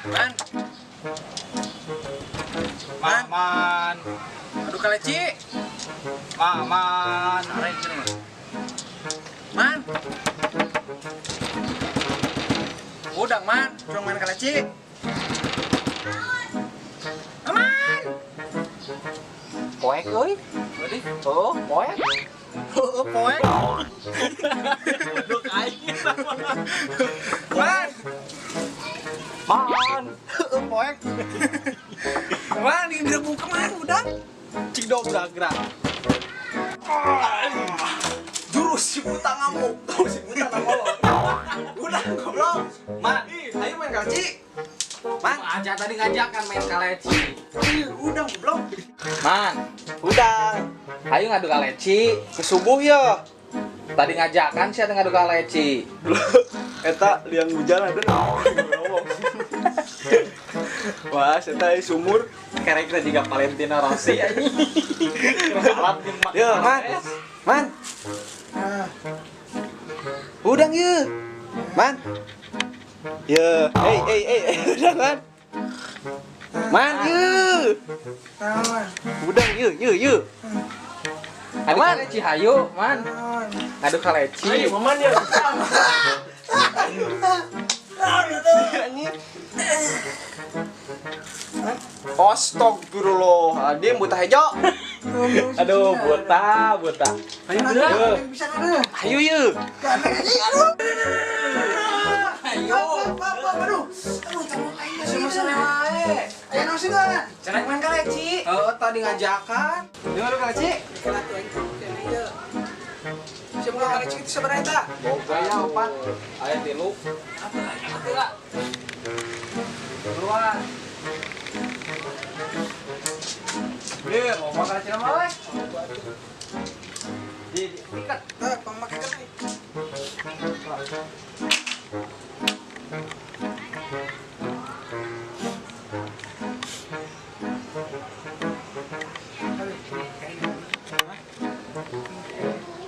Man. Man. Man. Aduh kaleci. Man. Man. Udang man, urang main kaleci. Aman. Poek euy. Oh, poek. Oh, poek. Goblok aing. Man. Man. Poek. Man, ini direbung kemana udang? Cik dobrak gerak. Jurus si buta ngamuk. Tuh si buta ngamuk. Udang goblok. Man, ayo main kaleci. Man, aja tadi ngajakan main kaleci. Udang goblok. Man, udang. Ayo ngadu kaleci. Ke subuh ya. Tadi ngajakan sih ngadu kaleci. Eta liang hujan ada. Wah, eta sumur karekna juga Valentino Rossi anjing. Yo, Man. Man. Udang ye. Man. Ye, hey hey hey, udang man. Man ye. Udang ye ye ye. Adu kaleci hayu, man. Adu kaleci. Ayo, man ya. Astagfirullahaladzim, buta hejo. Aduh, buta, buta. Ayo, ayo, ayo. Ayo. Aduh, ayo nasi dong. Cenek main kaleci. Oh, tadi ngajakan. Gimana kaleci? Siapa kaleci itu sebenarnya tak? Boga ya opat. Ayo tilu. Apa? Keluar. Iya, mau makan kaleci nama we. Di ikat. Nah, pemakai kan nih.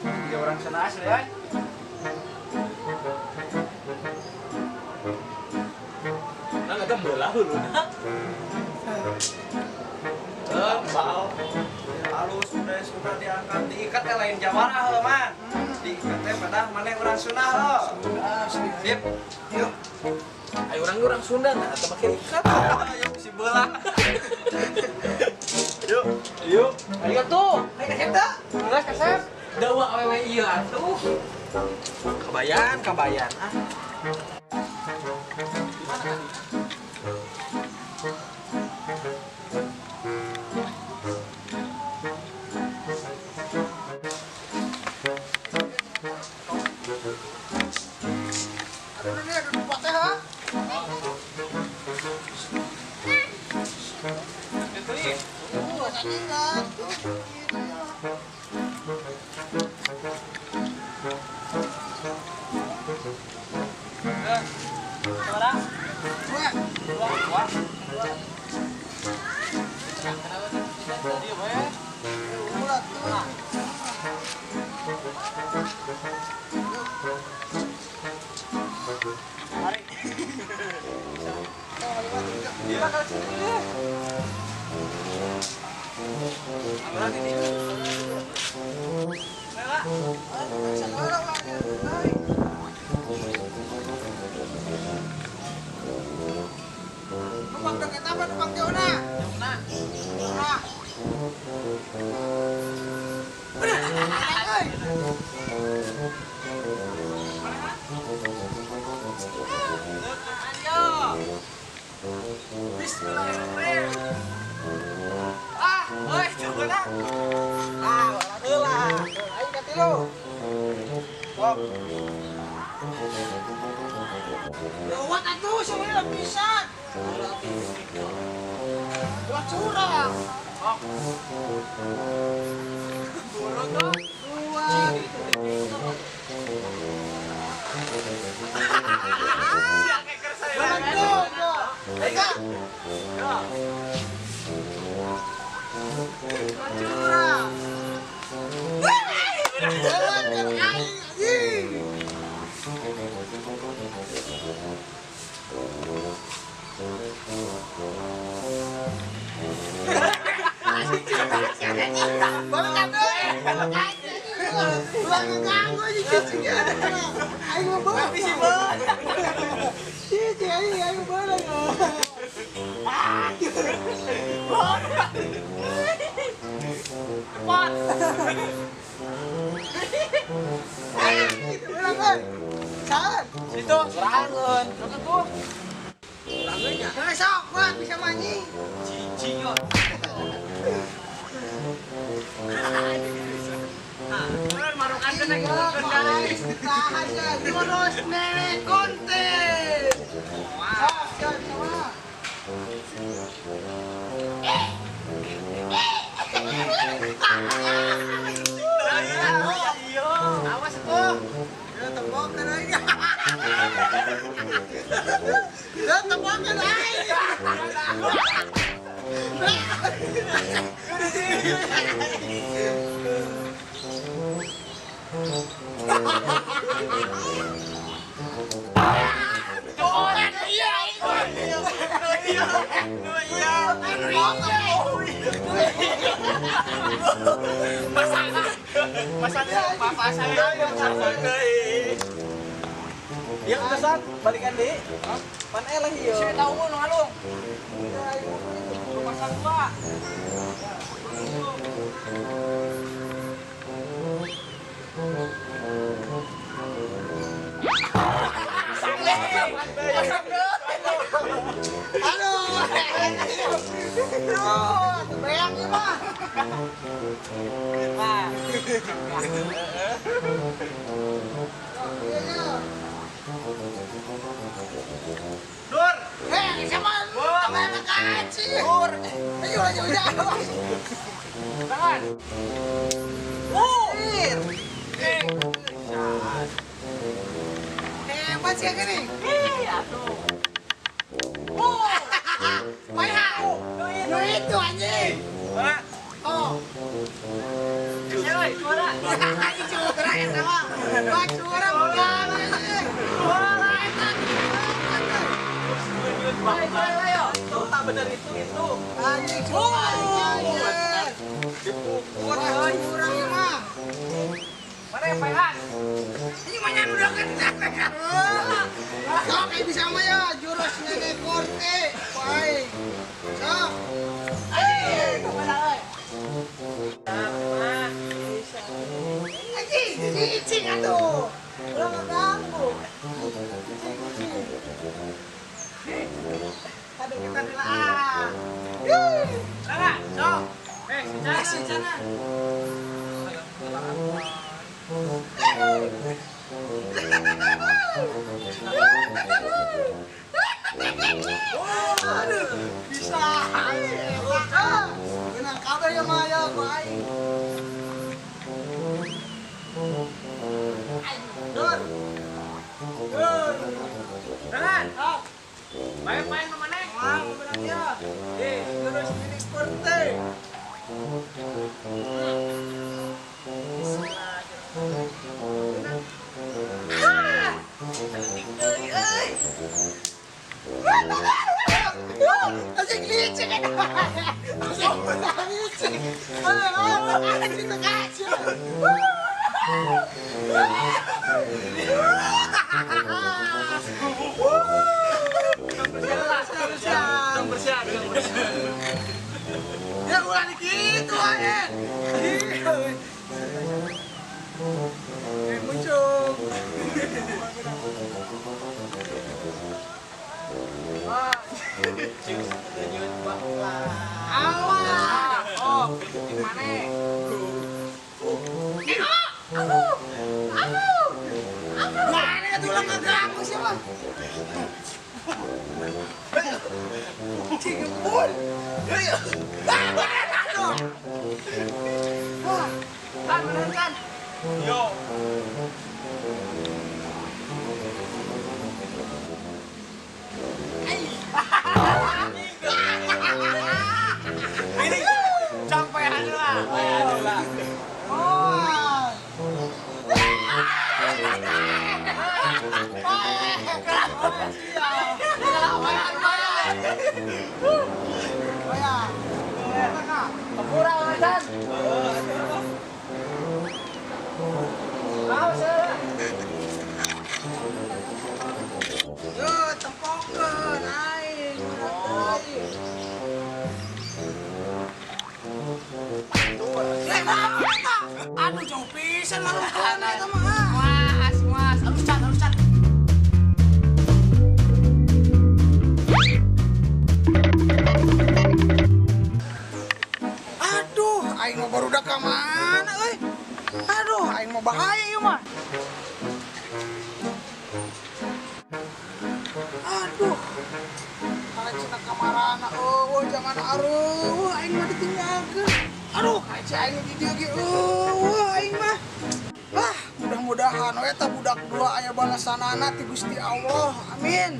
Tiga orang sana asli ya. Nah, nggak bola dulu. Bal. Halus udah diangkat diikat ya lain jawara heuh man. Diikat teh pada mana urang Sunda heuh. Sip. Yuk. Ayo orang Sunda nah atau pakai ikat. Ayo si bola. Yuk, yuk. Ayo tuh. Ayo kasep teh. Geus kasep. Dawa awewe ieu atuh. Kabayan, kabayan ah. Gimana tadi? Aduh, ini ada tempat teh, ha? Numpang deket apa numpang jauh na? Jauh na. Bismillahirrahmanirrahim. Ah, oi, coba dah. Ah, heula. Ayo katilu. Wah. Lewat atuh sebenarnya bisa. Lewat curang. Burung tuh. Dua. Curang. Lewat aing anjing. Balikan deui. Ulah ngeganggu anjing cicing. Aing mah beunang. Bisi beunang. Cicing aing aing beunang. Ah. Cepat. Beunang euy. Sahan. Situ sorangeun. Sok atuh. Sorangeun nya. Nah, sok gua bisa manjing. Cicing yo. Nah, marukan teh Tahan ya, jurus nenek konten. Sok, siap sama. Awas tuh. Ya tembokan aing. Ya tembokan aing. Yang pesan balikan deui. Pan eleh ieu. Saya tahu nu ngalung. Pasang dua. Aduh. Aduh, beak ieu mah. Dur. Eh, sama sama kaci. Dur. Ayo ayo ayo. Tangan. Hebat sih gini. Ih, atuh. Payah. Nu itu anjing. Mana? Oh. Euy, suara. Anjing curang eta mah. Wah, curang banget anjing. Suara eta. Ayo, tuh tak bener itu itu. Anjing curang. Dipukul euy. Curang ieu mah. Mana yang payah? Ini mah udah kena. Sok kayak bisa mah ya jurus nenek korte. Baik. Sok. Anjing, kemana euy? Anjing, cicing atuh. Ulah ngeganggu. Cicing, cicing. Aduh, kita dilaah. Sana, sok. Eh, si Cana. Aduh, bisa. Menang kabar ya Maya, baik. Dur. Dur. Tangan. Main-main ke mana? Wah, menang ya. Eh, terus milik korte. Anjing licik kan. Anjing licik. Anjing kaca. Ya ulah gitu aja. Muncul. Awas. Oh, di mana? Aku. Mana tulang ngeganggu siapa? Cingepul. Kan, bener kan? Yo. Ini sampai lah. Oh. Hampura Kang. Yo, tempokeun aing. Aduh, jauh pisan malungkeun eta mah. Was, was, alusan, alusan. Aduh, aing mah barudak ka mana euy? Aduh, aing mah bahaya ieu mah. Aduh. Karek cenah kamarana eueuh jangan areueuh aing mah ditinggalkeun. Aduh, kayak si aing di dieu ge eueuh aing mah. Wah, mudah-mudahan we eta budak dua aya balasanana ti Gusti Allah. Amin.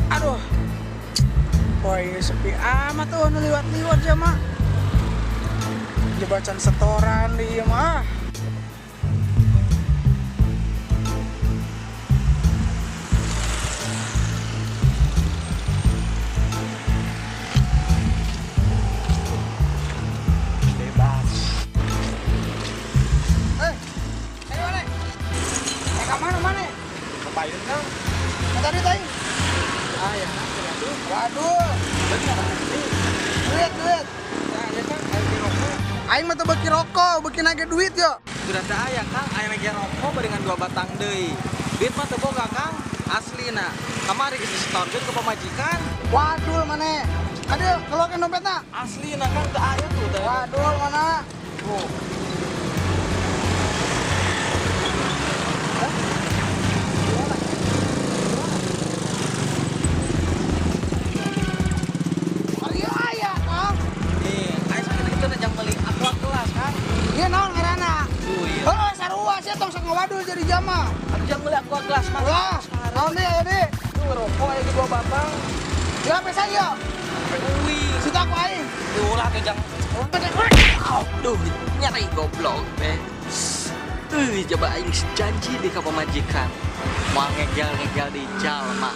Aduh. Woi, sepi amat tuh nu liwat-liwat sia mah. Jebacan setoran di ieu mah. Bebas. Eh, ayo mana? Eh, ka mana mana? Kepayun Kang. Tadi tadi. Ah ya, tuh. Waduh. Duit, duit. Nah, ya Kang, ayo di rokok. Aing mah teu beuki rokok, beuki nage duit yo. Udah teu aya Kang, aya lagi rokok barengan 2 batang deui. Duit mah teu boga Kang, aslina. Kamari geus disetorkeun ke pamajikan. Waduh mana? Aduh, keluarkan dompetna. Aslina Kang teu aya tuh teh. Waduh mana? Tuh. Ari aya Kang. Nih, aing sakit kitu na jang meuli aqua gelas Kang. Ieu naon ngaranna? Tuh iya. Heuh, sarua sia tong sok ngawadul jadi jama. Atuh jang meuli aqua gelas mah. Ulah, naon deui aya deui? Tuh rokok aya 2 batang. Ya apa saja? Uwi. Sita aku aing. Ulah tuh jang. Aduh, nyeri goblok teh. Coba aing janji di ka pamajikan. Moal ngegel-ngegel di jalma.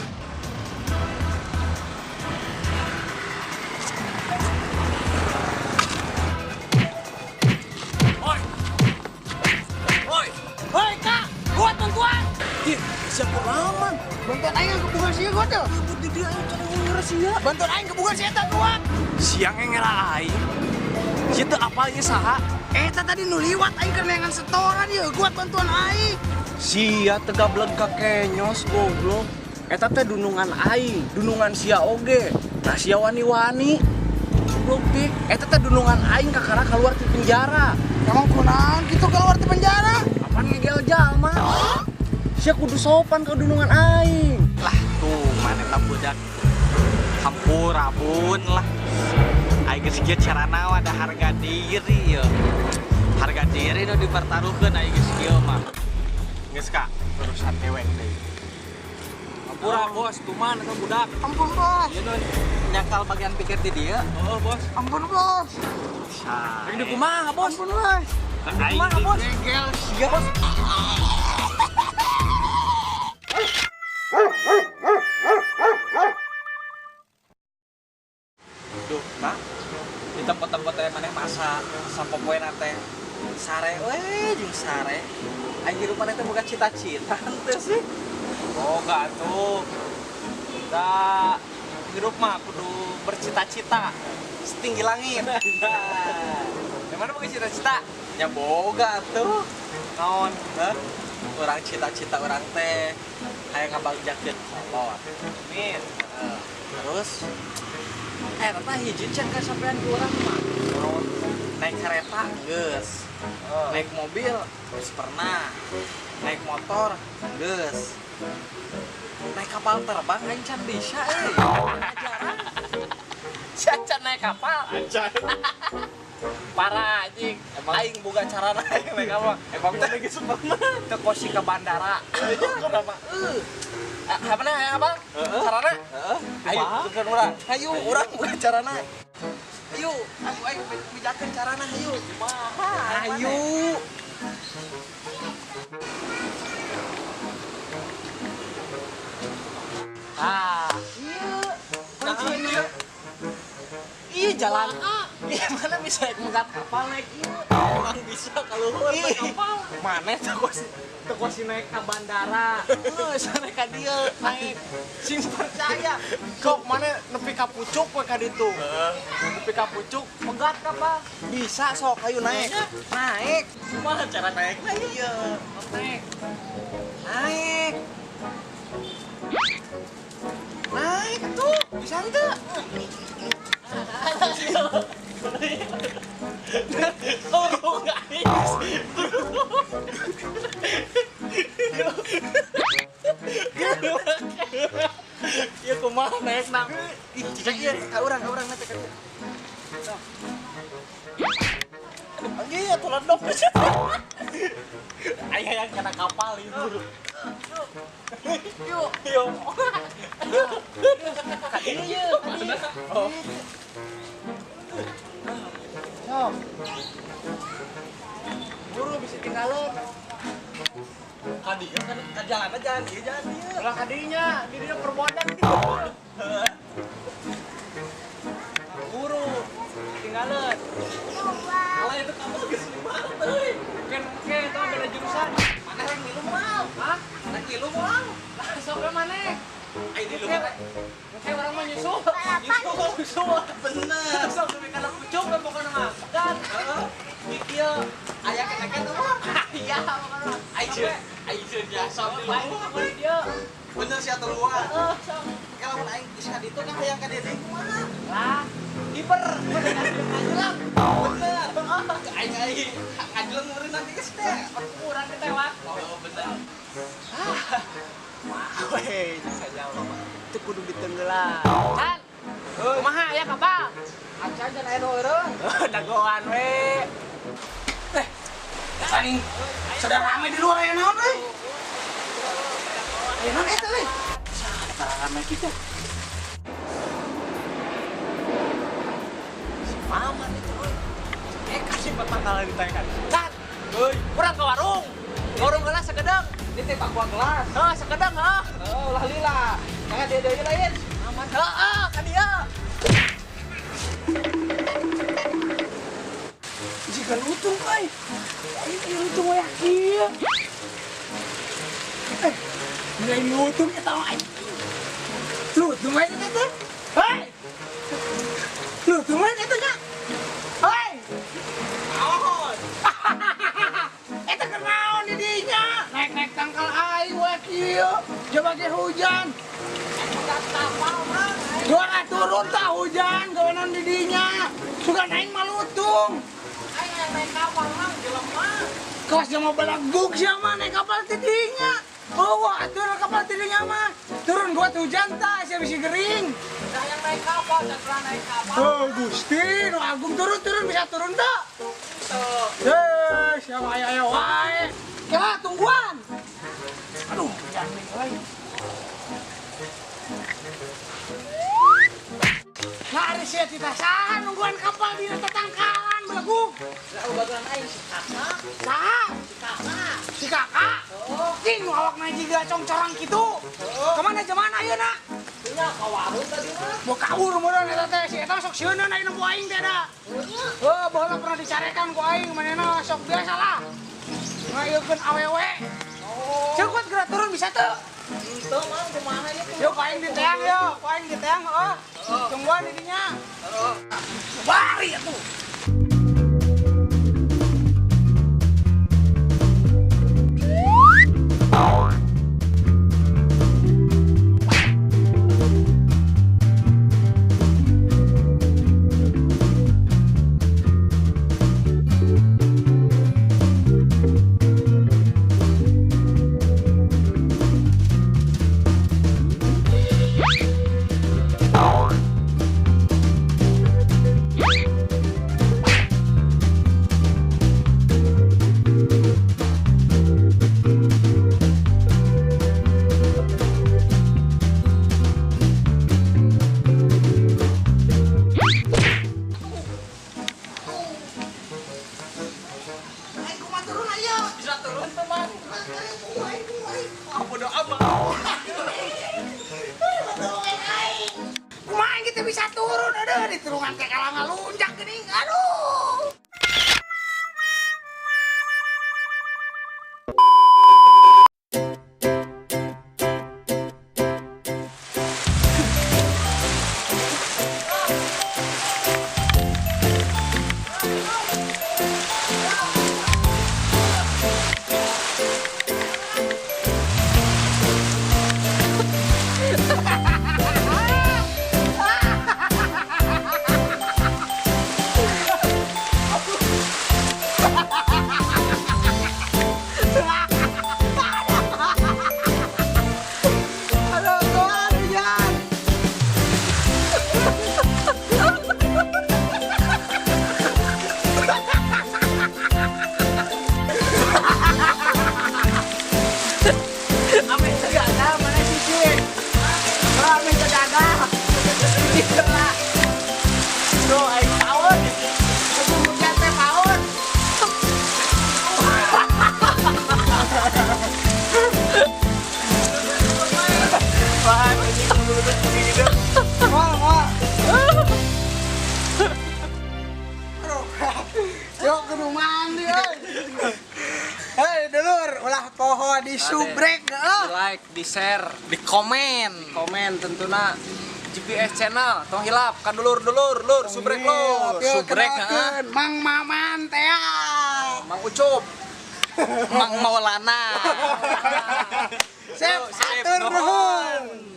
Oi. Oi. Hoi Kak, gua bantuan. Ih, siapa aman? Bantuan aing kebuka sia gua tuh. Di dia aing cari ngurus sia. Bantuan aing kebuka sia eta gua. Siang ngera aing. Sia teu apal ieu saha? Eta tadi nu liwat aing keur neangan setoran ieu, gua bantuan aing. Sia teu gableg ka kenyos goblok. Eta teh dunungan aing, dunungan sia oge. Nah sia wani-wani. Goblok pik, eta teh dunungan aing kakara keluar ti penjara. Emang kunaon kitu keluar ti penjara? Apaan ngegel jalma? Sia kudu sopan ka dunungan aing. Lah tuh mana eta budak. Hampurabun lah. Aing geus kieu carana ada harga diri ya. Harga diri nu dipertaruhkeun aing geus kieu mah. Geus Kak, urusan dewek deui. Hampura bos, tuman eta budak. Ampun bos. Ieu nu nyakal bagian pikir di dieu. Oh bos. Ampun bos. Aing di kumaha bos? Ampun bos. Kumaha bos? Ngegel sia bos. Duh, Kak. Di tempat-tempat teh maneh masa sapopoena teh sare we jeung sare. Aing hirup maneh teh boga cita-cita henteu sih. Boga atuh. Da hirup mah kudu bercita-cita setinggi langit. Yang mana boga cita-cita? Ya boga atuh. Naon? Hah? Urang cita-cita urang teh hayang ngabagjakeun kolot. Amin. Terus eta hiji can kasampean ku urang mah. Naik kereta geus. Naik mobil geus pernah. Naik motor geus. Naik kapal terbang aing can bisa euy. Ajaran. Can naik kapal. Acan. Parah anjing. Aing boga carana aing naik kapal. Emang teh geus pernah ke kosi ke bandara. Kenapa? Apa nah yang apa? Carana? Ayo, bukan urang. Ayo, urang bukan carana. Ayo, aku aing bijakeun carana ayo. Ayo. Ah, ieu. Kunci Ih, jalan. Ih, mana bisa megat kapal naik ieu? Emang bisa kalau naik kapal. Mana teu kosi naik ka bandara. Heuh, sare ka dieu naik. Sing percaya. Sok mana nepi ka pucuk we ka ditu. Nepi ka pucuk megat kapal. Bisa sok ayo naik. Naik. Kumaha cara naikna ieu? Naik. Naik. Naik tuh, bisa enggak? Oh, guys. Ya kumaha naik nang. Ih, cicak ieu ka urang naik ka dieu. Aduh, anjing atuh ledok. Aya yang kena kapal itu. Yuk, yuk. Ka dieu ye. Oh. Sok. Buru bisa tinggalan. Ka dieu kan ka jalan aja, jalan dieu jalan dieu. Ulah ka dinya, di dieu perbodan gitu. Buru tinggalan. Alah itu kapal geus di mana euy? Oke, itu beda jurusan. Mana yang ngilu moal? Hah? Mana ngilu moal? Lah sok we maneh. Ai di luar. Oke, orang mah nyusul. Nyusul. Bener. Sok nepi kana pucuk we pokona mah. Kan. Heeh. Di kieu aya kena-kena tuh mah. Iya, pokona mah. Ai jeung jasa di luar. Dieu. Bener sia teu luar. Heeh, sok. Kalau mun aing geus ka ditu kan hayang ka dieu deui kumaha? Lah, hiper. Ngajelang. Bener. Aing aing ngajelang meureun nanti geus teh. Urang teh tewak. Oh, bener. Ah. Wah, weh, bisa jauh mah. Teu kudu ditenggelan. Kan? Kumaha aya kapal? Acan can aya nu eureun. Dagoan we. Eh, saling sudah rame di luar aya naon euy? Aya naon eta euy? Saha rame kitu? Si Maman itu euy. Kasih patah ditaekan. Kan? Euy, urang ke warung. Warung gelas sakedeng. Ini teh pakuan gelas. Heuh, sakedeng heuh. Oh, ulah lila. Jangan dia deui lain. Aman. Heeh, ka dieu. Jika lutung euy. Aing lutung we kieu. Eh, nilai lutung eta mah aing. Lutung we eta teh. Hei. Lutung we eta nya. Hei. Naon? Eta kenaon di dinya? Naik-naik tangkal aing we kieu. Coba ge hujan. Kapal mah. Gua nggak turun tak hujan, kawanan di dinya. Suka naik mah lutung. Aing naik kapal mah jelema. Kawas jeung mau balagug sia mah naik kapal ti dinya. Oh, wah, turun kapal ti dinya mah. Turun gua tuh hujan tah, sia bisi gering. Da yang naik kapal, dan pernah naik kapal. Oh, Gusti, nu agung turun-turun bisa turun tak? Tuh. Eh, siapa aya-aya wae. Kela tungguan. Aduh, hujan nih euy. Nah, ari sia titasahan nungguan kapal di tetangkalan belegug. Lah ubatan aing si kakak. Saha? Si kakak. Si kakak? Oh. Cing nu awakna jiga congcorang kitu. Kamana jaman ayeuna? Nya ka warung tadi mah. Mau kabur meureun eta teh si eta sok sieun ayeuna ku aing teh da. Heuh, baheula pernah dicarekan ku aing manehna sok biasa lah. Ngayekeun awewe. Oh. Ceuk kuat geura turun bisa teu? Henteu mah kumaha ieu teh? Yuk aing di teang yuk, aing di teang heuh. Tungguan di dinya. Heeh. Bari atuh. bisa turun aduh di turungan teh kalah ngalunjak geuning. Aduh. Yuk ke rumah mandi, hei dulur, ulah poho di subrek, di like, di share, di komen, komen tentuna GPS channel, tong hilap kan dulur dulur lur subrek lur, subrek Mang Maman teh, Mang Ucup, Mang Maulana, sip, atur nuhun.